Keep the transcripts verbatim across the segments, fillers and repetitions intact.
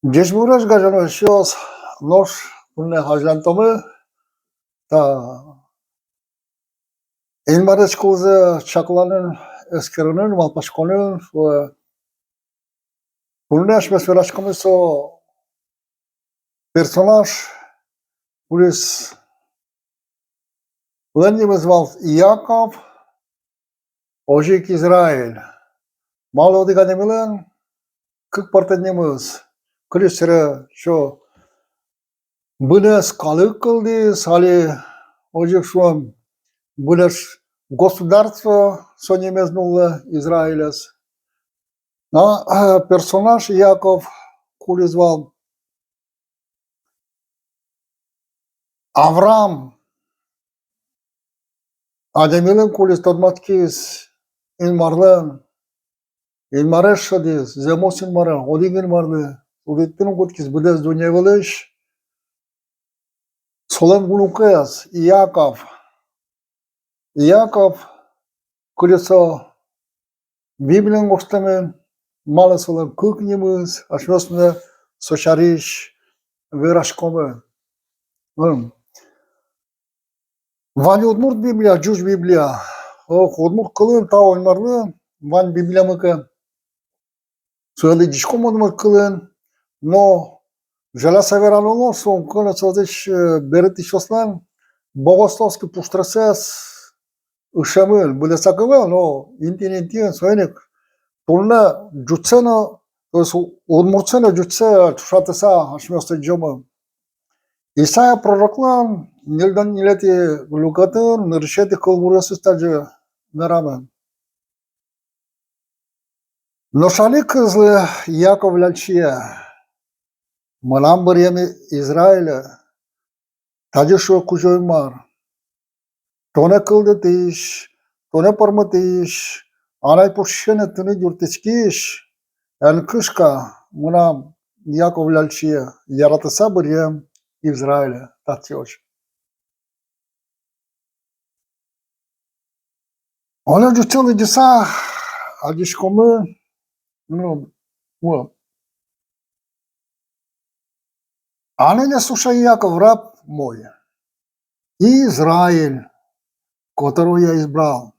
Ӟечбуресь, гажано эшъёс! Нош туннэ азьланьтомы та Инмарлэсь кылзэ чакланын, эскеронын, малпаськонын. Туннэ асьмеос вераськомы со персонаж, кудӥзлэн нимыз вал Иаков, озьы ик Израиль. Малы одӥг адямилэн кык пӧртэм нимыз? Кылиз сыре, со быдэс калык кылдӥз, али, озьы ик шуом, быдэс государство со нимез нуллэ, Израилез. Но, э, персонаж Иаков, кудӥз вал Авраам, адямилэн, кудӥз тодматскиз Инмарлэн, Инмарез шӧдӥз, зэмос Инмарез, одӥг Инмарлы, удытыны кутскиз быдэс дунне вылысь. Солэн внукез Иаков. Иаков, кудӥз со Библиын гожтэмын. Малы солэн кык нимыз, асьмеос но со сярысь вераськомы. М. Вань удмурт Библия, ӟуч Библия. Ох, удмурт кылын, тау Инмарлы, вань Библиямы ке. Сое лыдӟиськом удмурт кылын, но жаляса верано луоз, со кылын созысь, э, берытӥсьёслэн богословский пуштросэз ышемын, быдэсак ӧвӧл, но интыын-интыын. Соин ик туннэ ӟучсэ но, то есть удмуртсэ но ӟучсэ ӵошатыса асьмеос лыдӟомы. Исаия пророклэн ньыльдон ньылетӥ люкетын нырысетӥ кылбуръёсыз тазьы верамын. Нош али кылзы Иаков ляльчие: «Мынам быръем Израиле, тазьы шуэ Кузё-Инмар: тонэ кылдытӥсь, тонэ пӧрмытӥсь, анай пушсен тыныд юрттӥськись, эн кышка, мынам Иаков ляльчие, яратыса быръем Израиле». Татчыозь. Оло ӟучсэ лыдӟыса адӟиськомы, ну, вот. А ныне слушай, Иаков, раб мой, и Израиль, которого я избрал.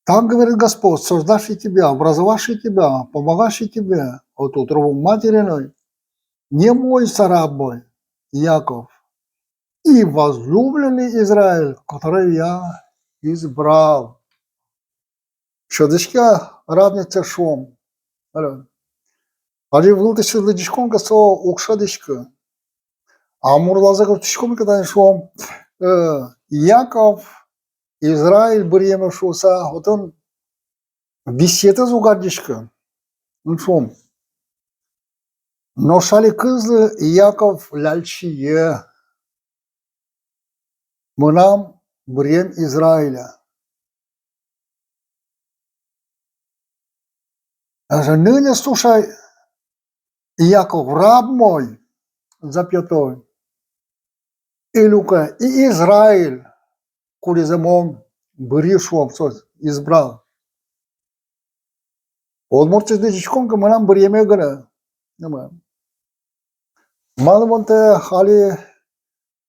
Так говорит Господь, создавший тебя, образовавший тебя, помогавший тебе от утробы материной: не бойся, раб мой, Иаков, и возлюбленный Израиль, которого я избрал. Шӧдӥське, раднице, шуом. Алло. Али вылтӥсез лыдӟиськом ке, со уг шӧдӥськы. А мурлазэ кутӥськом ке, тани шуом, э, Иаков Израиль быръеме шуыса, отын висъетэз уг адӟиськы. Ну, шуом. Нош али кылзы Иаков ляльчие: мынам быръем Израиле. Даже ныне слушай, Иаков, раб мой, запятой, и люкэ, и Израиль, кудӥзэ мон быръи, шуом, со избрал. Удмуртиысь лыдӟиськом ке, мынам быръеме гинэ. Малы мон тае али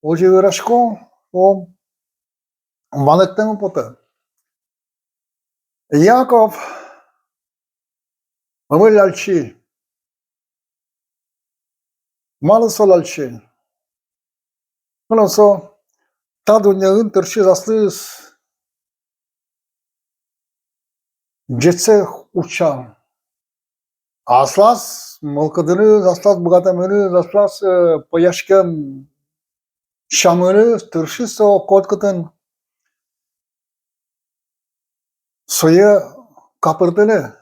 озьы верасько, шуом, валэктэммы потэ. Иаков мыным ляльчи. Малы со ляльчи? Мыным со та дуннеын тыршиз аслыз ӟечсэ утчан. Аслаз мылкыдыныз, аслаз быгатэмыныз, аслаз, э, пӧяськем сямыныз тыршиз со котькытын сое капыртыны.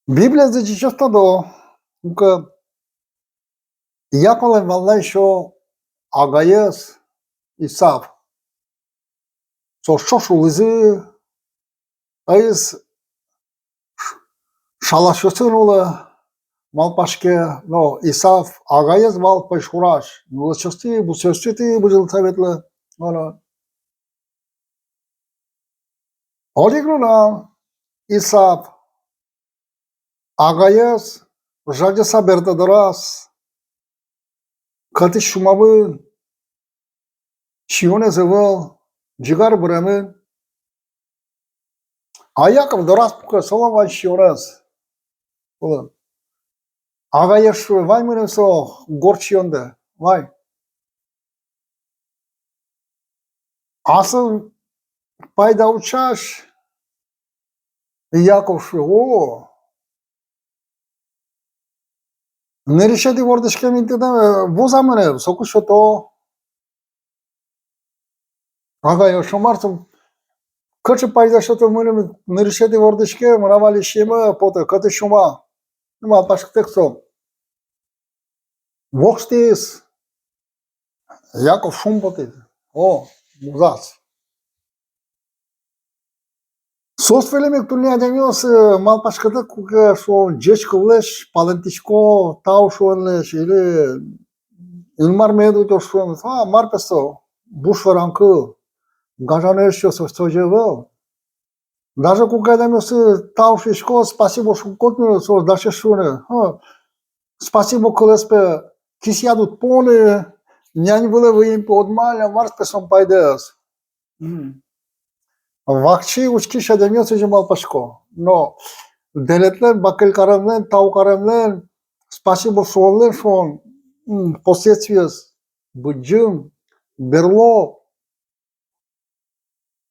Библиез лыдӟисьёс тодо, куке Иаковлэн вал на ещё агаез Исав. Со ӵош улӥзы, ӧз ш-, шалашъёсын улэ, малпаське, но Исав агаез вал пӧйшурась, нюлэсъёстӥ, бусыосъёстӥ бызьылыса ветлэ, но, но. Одӥг нунал Исав Агаез жадьыса бертэ дораз, кӧтыз сюмамын, сиёнэз ӧвӧл, ӟигар быремын. А Яков дораз пуке, солэн вань сиёнэз. Солэн. Агаез шуэ: вай мыным со горд сиёндэ, вай. Аслыз пайда утчась Яков шуэ: о, нырысетӥ вордӥськем интыдэ, э, вуоз-а мыным, соку сёто. Агаез шуэ: мар со, кыӵе пайда сётэ мыным, нырысетӥ вордӥськем, мынам али сиеме потэ, кӧтыз сюма. Малпаськытэк со воксьтӥз. Яков шумпотӥз. О, вузаз. Соос вылэм ик туннэ адямиос, э, малпаськытэк, куке со ӟеч кыллэсь палэнтӥсько, тау шуонлэсь, или Инмар мед утёз шуонлэсь. А мар, пе, со буш веран кыл, гажано эшъёс, со, со озьы ӧвӧл. Даже куке адямиос тау шуисько, спасибо шуиськод но, соос дасесь шуыны: о, спасибо кылэз, пе, кисыяд уд поны, нянь вылэ выйим, пе, уд малля, мар, пе, солэн пайдаез. Мгм. Вакчи учкись адямиос озьы малпасько. Но дэлетлэн, бакель каремлэн, тау каремлэн, спасибо шуонлэн, шуом, м, последствиез быдӟым, берло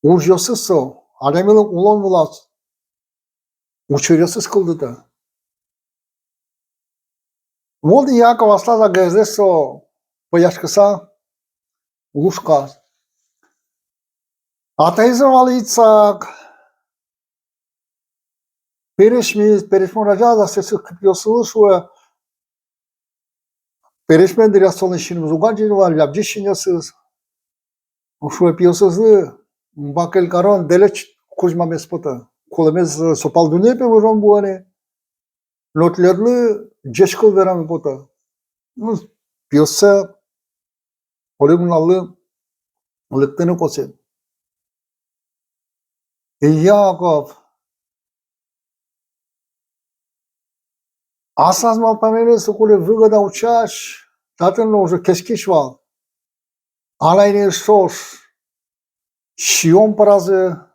ужъёсыз, со адямилэн улон вылаз учыръёсыз кылдытэ. Вот Яков аслаз агаезлэсь со пӧяськыса лушказ. Атаез вал Ицхак. Пересьмиз, пересьмон азяз аслэсьтыз пиосызлы шуэ. Пересьмем дыръя солэн синмыз уг адӟе ни вал, лябӟиз синъёсыз. Шуэ пиосызлы: бакель карон дэлет кузьмамез потэ. Кулэмез, э, со пал дуннее, пе, выжон вуэ ни. Но тӥледлы ӟеч кыл вераме потэ. Ну, пиоссэ оло нуналлы лыктыны косэ. И Яков аслаз малпаменыз, со кулэ выгода утчась, татын но уже кескич вал. Анай но ӵош сиён пыразы.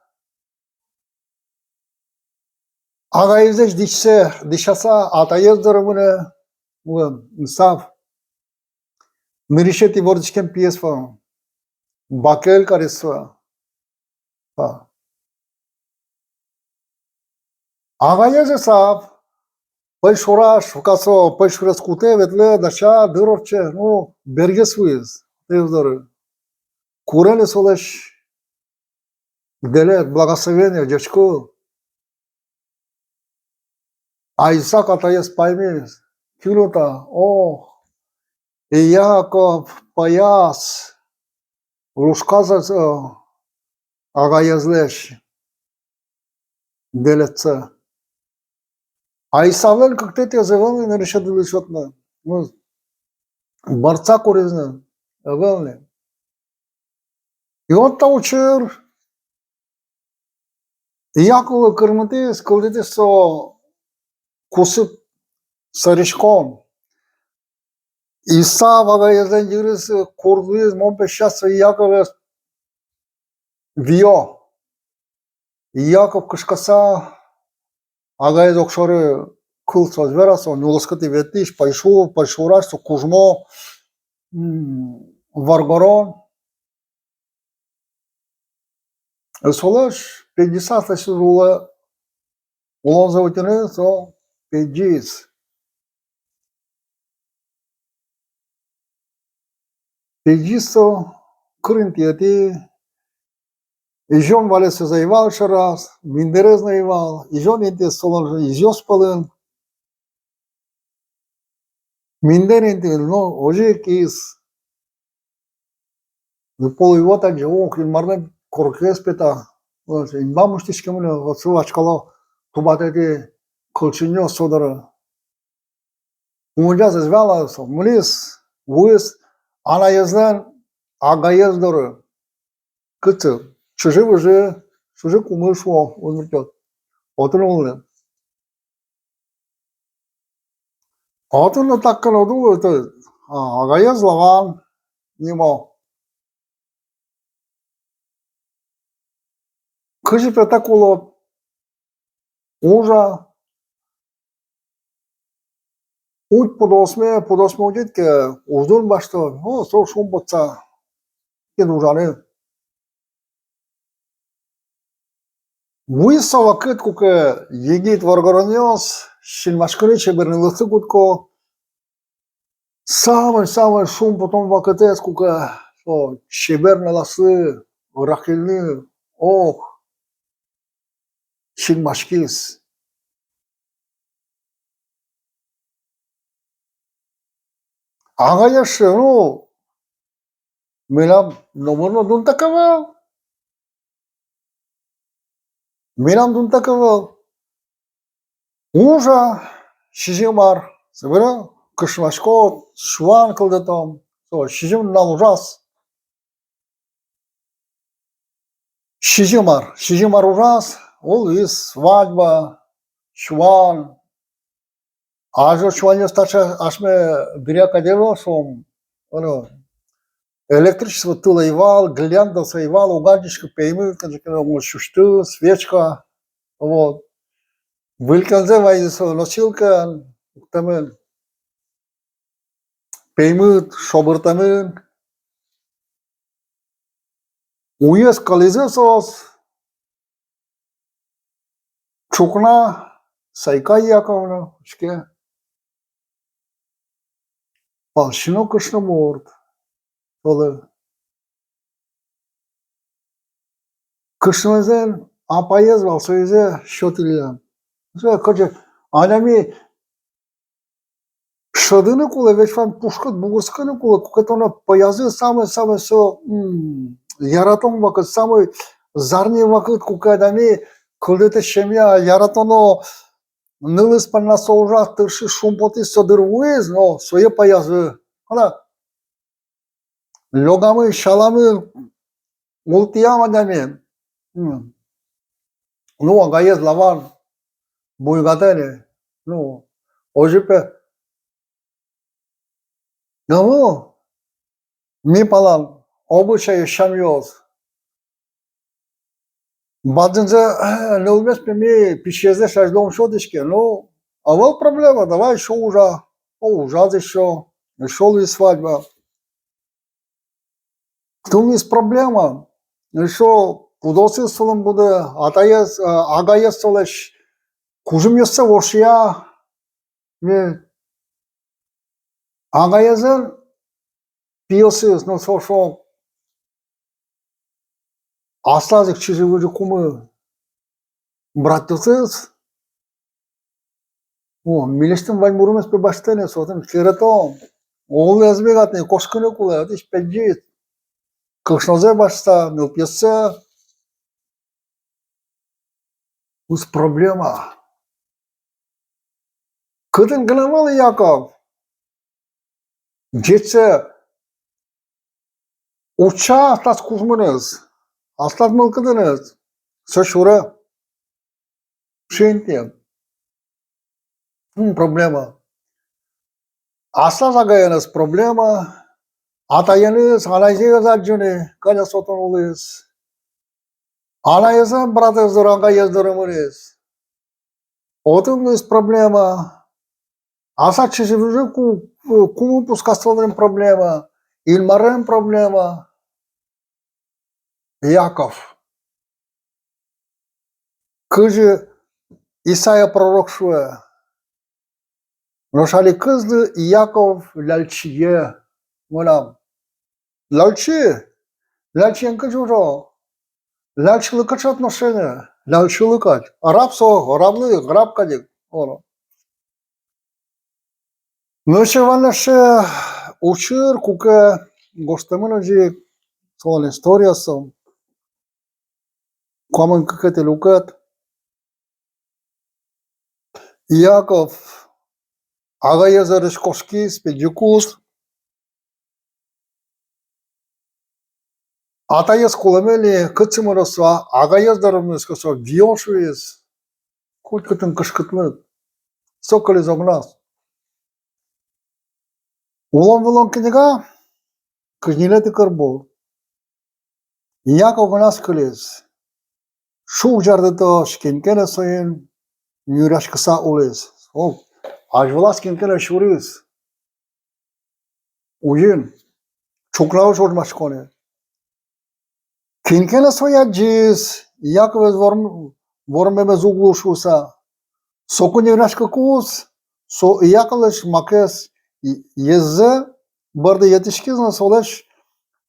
Агаезлэсь дӥсьсэ, дӥсяса, атаез доры мынэ, мгм, Исав. Нырысетӥ вордӥськем пиез вал, бакель кариз вал. А. Агаез Исав пӧйшураз, шука со пӧйшурез кутэ, ветлэ, дася, дыр ортче, ну, бергес вуиз атаез доры. Куре ни солэсь дэлет, благословение, ӟеч кыл. А Исав атаез паймиз, кин о та, о, Яков пӧяз лушказ, э, агаезлэсь дэлетсэ. А Исавлэн кыктэтӥез ӧвӧл ни нырысетӥлы сётыны. Ну, бӧрдыса куриз ни, ӧвӧл ни. И вот та учыр Яковлы кырмытӥз, кылдытӥз со кусып сӧриськон. Исав агаезлэн йырыз курд луиз, мон, пе, сейчас Яковез виё. Яков кышкаса, агаез огшоры кыл со ӧз вера, со нюлэскытӥ ветлӥсь, пӧйшур, пӧйшурась, со кужмо, м, воргорон. Солэсь пегӟыса аслэсьтыз улэ, улонзэ утьыны со пегӟиз. Пегӟиз со, кыр интыетӥ, изён валесэз ӧй вал сьӧраз, миндэрез но ӧй вал, изён интыез солэн изъёс пӧлын. Миндэр интыын но озьы ик киз. Ну, пол ӧй вал, тани, ох, Инмарлэн коркаез, пе, та. Вот, инбам усьтӥськемын, вот, со вашкала тубатэтӥ кылчинъёс со доры. Умойгес ӧз вала со, мынӥз, вуиз анаезлэн агаез доры. Кытчы? Чыжы-выжы, чыжы-кумы, шуо, удмуртъёс. Отын улэ. Отын но так ке но уд улы, это, а, агаез Лаван нимо. Кызьы пе та кулэ, ужа, уть пудоосме, пудоосме утид ке, уздон басьто, о, со шумпотса, кин ужаны. Вуиз со вакыт, куке егит воргоронъёс синмаськыны, чебер нылъёслы кутско. Самой-самой шумпотон вакытэз, куке со чебер нылъёслы, Рахильлы, ох, синмаськиз. Агаез шуэ: ну, милям номыр но дунтэк ӧвӧл. Милям дунтэк ӧвӧл. Ужа сизьым ар, собере кышмаськод, сюан кылдытом. Со сизьым нунал ужаз. Сизьым ар, сизьым ар ужаз, улӥз свадьба, сюан. Азьло сюанъёс таӵе асьме дыръя кадь ӧвӧл, шуом, ӧвӧл. Электричество тыл ӧй вал, гирляндаос ӧй вал, уг адӟиськы, пеймыт кадь ке но, сюсьтӥ, свечка. Вот. Выль кензэ вайизы со носилкаен, уктэмын. Пеймыт, шобыртэмын. Уез кылизы соос. Ӵукна Сайка Яковлы учке. Палчино кышномурт солы. Кышномуртэз апаез вал, соизэ сётӥллям. Со кыӵе адями шӧдыны кулэ, весь вань пушкыт, бугырскыны кулэ, куке тонэ пӧязы самой-самой со, м, яратон вакыт, самой зарни вакыт, куке адями кылдытэ семья, яратоно нылыз понна со ужаз, тыршиз, шумпотӥз, со дыр вуиз, но сое пӧязы. Ала? Лёгамы, сяламы, ултӥям адями. М. Ну, агаез Лаван буйгатэ ни. Ну, озьы пе. Ну, ми палан обычай, сямъёс. Бадӟымзэ, э, нылмес пе ми пичиезлэсь азьло ум сётӥське. Ну, ӧвӧл проблема, давай ещё ужа. О, ужаз ещё, ещё луиз свадьба. Туннэ проблема. Ещё пудоосыз солэн будэ, атаез, э, агаез солэсь кужымъёссэ вошъя. Ми агаезлэн пиосыз, но со, со аслаз ик чыжы-выжы кумы братъёсыз. О, милесьтым ваньбурмес пе басьтэ ни, со отын керетон. Улэз быгатэ ни, кошкыны кулэ, отысь пегӟиз. Кышнозэ басьтыса, нылпиоссэ. Уз проблема. Кытын гинэ ӧвӧл Яков. Ӟечсэ утча аслаз кужмыныз, аслаз мылкыдыныз, со сюре. Синтем. М, проблема. Аслаз агаеныз проблема. Атаеныз, анаезэ ӧз адӟы ни, кӧня со отын улӥз. Анаезлэн братэз доры, агаез доры мынӥз. Отын луиз проблема. Аслаз чыжы-выжы ку-, кумы пусказ солэн проблема. Инмарен проблема. Яков. Кызьы Исаия пророк шуэ: нош али кызьы Яков ляльчие мынам. Ляльчи, ляльчиен кызьы ужо? Ляльчилы кыӵе отношение? Ляльчилы кадь. Раб со, раблы, раб кадь ик. О. Но эшшо вань эшшо учыр, куке гожтэмын озьы ик солэн историяз, со куамын кыкетӥ люкет. Яков агаез дорысь кошкиз, пегӟыкуз. Атаез кулэме ини, кытчы мыноз со, агаез доры мыноз ке, со виён шуиз. Котькытын кышкытлык. Со кылиз огназ. Улон-вылон книга, кызь ньылетӥ кылбур. Яков гинэ ӧз кылиз. Шуг-жар дыртоз, кин ке но соин нюръяськыса улӥз. О, азьвылаз кин ке но сюриз. Озьыен, ӵукнаозь ожмаськоно. Кин ке но сое адӟиз, Яковез ворм-, вормемез уг лу шуыса. Соку нюръяськыкуз, со Яковлэсь макез е-, еззэ борды йӧтӥськиз но солэсь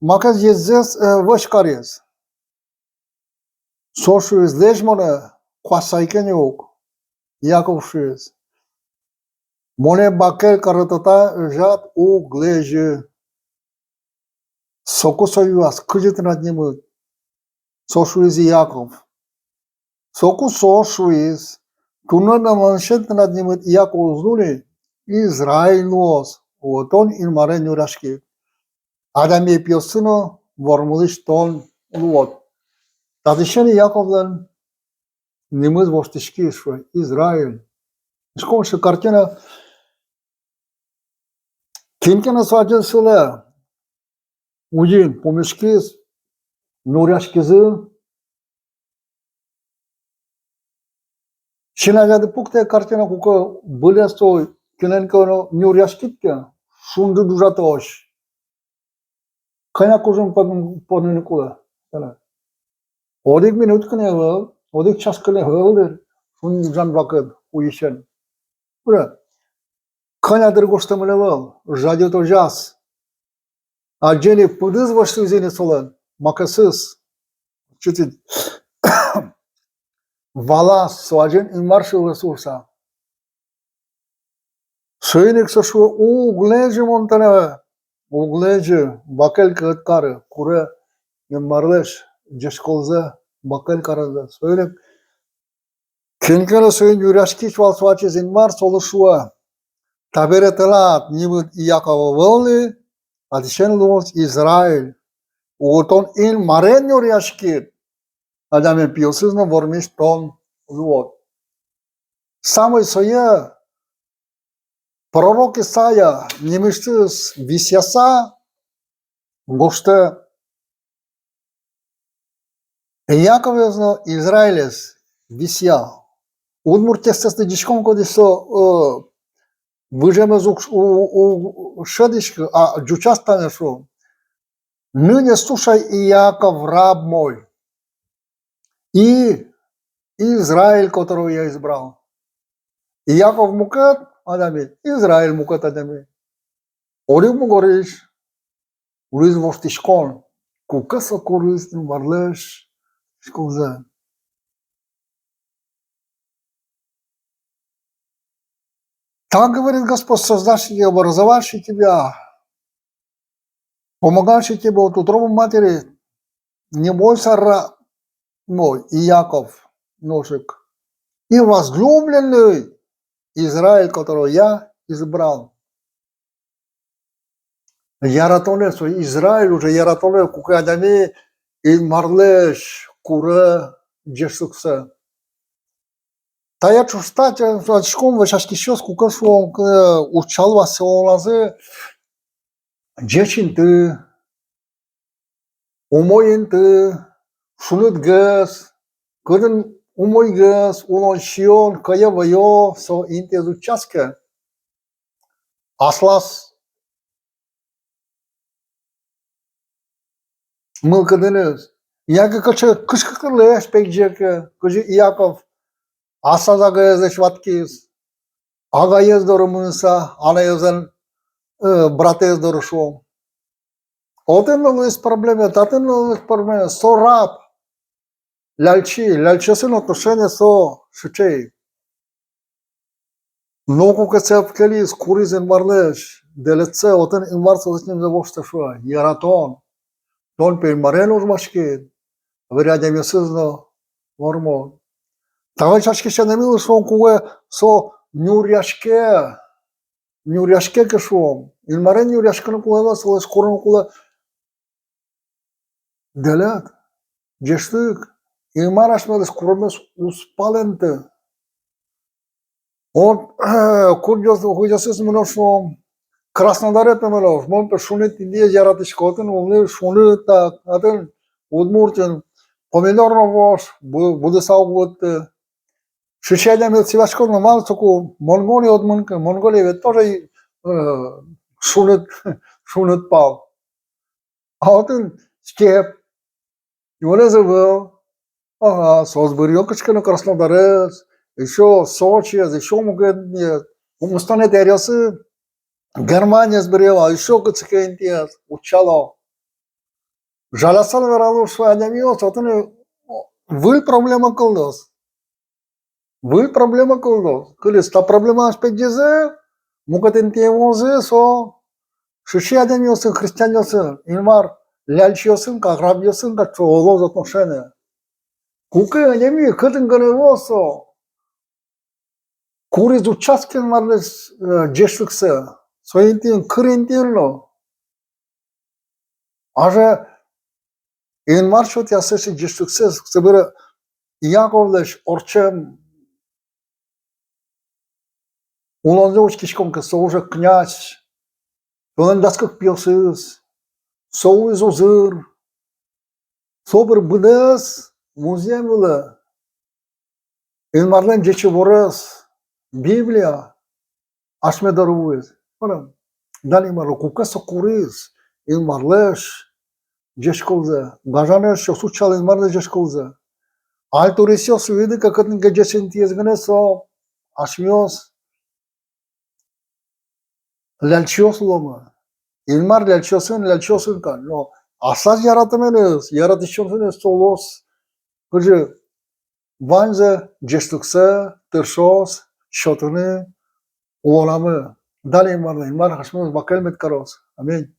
макез еззэс, э, вӧсь кариз. Со шуиз: «Лэзь монэ, куазь сайке ни ук». Яков шуиз: «Монэ бакель карытэк ӧжыт уг лэзьы». Соку со юаз: «Кызьы тынад нимыд?» Со шуиз: «Яков». Соку со шуиз: «Туннэ но мынам тынад нимыд Яков уз луы ни, Израиль луоз, уго тон Инмарен нюръяськид. Адями пиосын но вормылӥсь тон луод». Татысен Яковлэн нимыз воштӥськиз, шуэ, Израиль. Эшшо кыӵе картина. Кин ке но со адӟиз сылэ, озьыен пумиськиз, нюръяськизы. Син азяды пуктэ картина, куке выльысь со кинэн ке но нюръяськид ке, шунды ӝужатоз. Кӧня кужым пон-, понны кулэ. Одӥг минут гинэ ӧвӧл, одӥг час гинэ ӧвӧл дыр, шунды ӝужан вакыт уйысен. Уре, кӧня дыр гожтэмын ӧвӧл, жадьытозяз. Адӟе ни, пыдыз вӧсь луиз ини солэн, макесыз. Чуть-чуть валаз, со азьын Инмар сылэ шуыса. Соин ик со шуэ: «Уг лэзьы мон тонэ, уг лэзьы, бакель ӧд кары», куре Инмарлэсь ӟеч кылзэ, бакель карзэ. Соин ик кин ке но соин нюръяськись вал, со ачиз Инмар солы шуэ: «Табере тынад нимыд Яков ӧвӧл ни, татысен луоз Израиль. Уго тон Инмарен нюръяськид, адями пиосыз но вормись тон луод». Самой сое пророк Исаия нимысьтыз висъяса гожтэ Яковез но Израилез висъя. Удмурт текстсэ лыдӟиськом, кудӥз со, э, выжемез уг ш-, у-, у-, у-, шӧдӥськы, а ӟучаз тани шуэ: «Ныне слушай, Иаков, раб мой, и Израиль, которого я избрал». Иаков мукет адями, Израиль мукет адями. Одӥг мугорысь луиз воштӥськон, куке со куриз Инмарлэсь ӟеч кылзэ. Так говорит Господь, создавший тебя, образовавший тебя, помогавший тебя от утробы матери: «Не бойся, раб мой Иаков, ношик, и возлюбленный Израиль, которого я избрал». Яратонэ, со Израиль уже яратонэ, куке адями Инмарлэсь куре ӟечлыксэ. Таяз ӵошатскон вӧсяськисьёс, куке шуом, э, утчало вал улоназы ӟеч инты, умой инты, шунытгес, кытын умойгес, улон сиён, кӧе вӧё, со интыез утчаське аслаз мылкыдыныз. Яке кыӵе кышкытлэсь пегӟе ке, кызьы Иаков аслаз агаезлэсь ватскиз, агаез доры мыныса, анаезлэн, э, братэз доры, шуом. Отын но луиз проблема, татын но луиз проблема, со раб. Ляльчи, ляльчиосын отношение со сыӵе. Но куке со ӧпкелиз, куриз Инмарлэсь дэлетсэ, отын Инмар солэсь нимзэ воштэ, шуэ: «Яратон, тон, пе, Инмарен ожмаськид, табере адямиосыз но вормон». Та вӧсяськись адями, шуом, куке со нюръяське, нюръяське ке, шуом, Инмарен нюръяськыны кулэ ӧвӧл, солэсь курыны кулэ дэлет, ӟечлык. Инмар асьмелэсь куремез уз палэнты. О, кудъёсыз, кудъёсыз мыно, шуом, Краснодаре, пе, мыноз, мон, пе, шуныт интыез яратӥсько, отын улыны шуныт, так, отын Удмуртиын помидор но вож, бу-, будыса уг вутты. Сыӵе адямиосты сӥзиськод но, малы соку Монголие уд мын ке, Монголия ведь тоже, э, шуныт, шуныт пал. А отын степь, иволэз ӧвӧл. Ага, соос быръё кыӵе ке но Краснодарез, ещё Сочиез, ещё мукет интыез. Укмыстонэтӥ аръёсы Германиез быръё вал, ещё кыӵе ке интыез утчало. Жаляса верало, шуо, адямиос отын выль проблема кылдоз. Выль проблема кылдоз. Кылиз, та проблемаос пегӟизы, мукет интые вуозы, со сыӵе адямиосын, христианъёсын, Инмар ляльчиосын кадь, рабъёсын кадь, со олоз отношение. Куке адями кытын гинэ вуоз, со куриз, утчаз ке Инмарлэсь, э, ӟечлыксэ, со интыын, кыр интыын но. Озьы Инмар сётъя сыӵе ӟечлыксэ, собере Иаковлэсь ортчем улонзэ учкиськом ке, со уже князь, солэн дас кык пиосыз, со луиз узыр, собере быдэс музъем вылэ Инмарлэн ӟеч иворез, Библия, асьме доры вуиз. Мынам, дан Инмарлы, куке со куриз Инмарлэсь ӟеч кылзэ, гажанэз со утчало Инмарлэсь ӟеч кылзэ. Али турисьёс вуизы ке кытын ке ӟеч интыез гинэ, со асьмеос ляльчиос луомы. Инмар ляльчиосын, ляльчиосын кадь. Но аслаз яратыменыз, яратӥсьёсыныз со луоз, кызьы ваньзэ ӟечлыксэ тыршоз сётыны улонамы. Дан Инмарлы, Инмар асьмемыз бакель мед кароз. Аминь.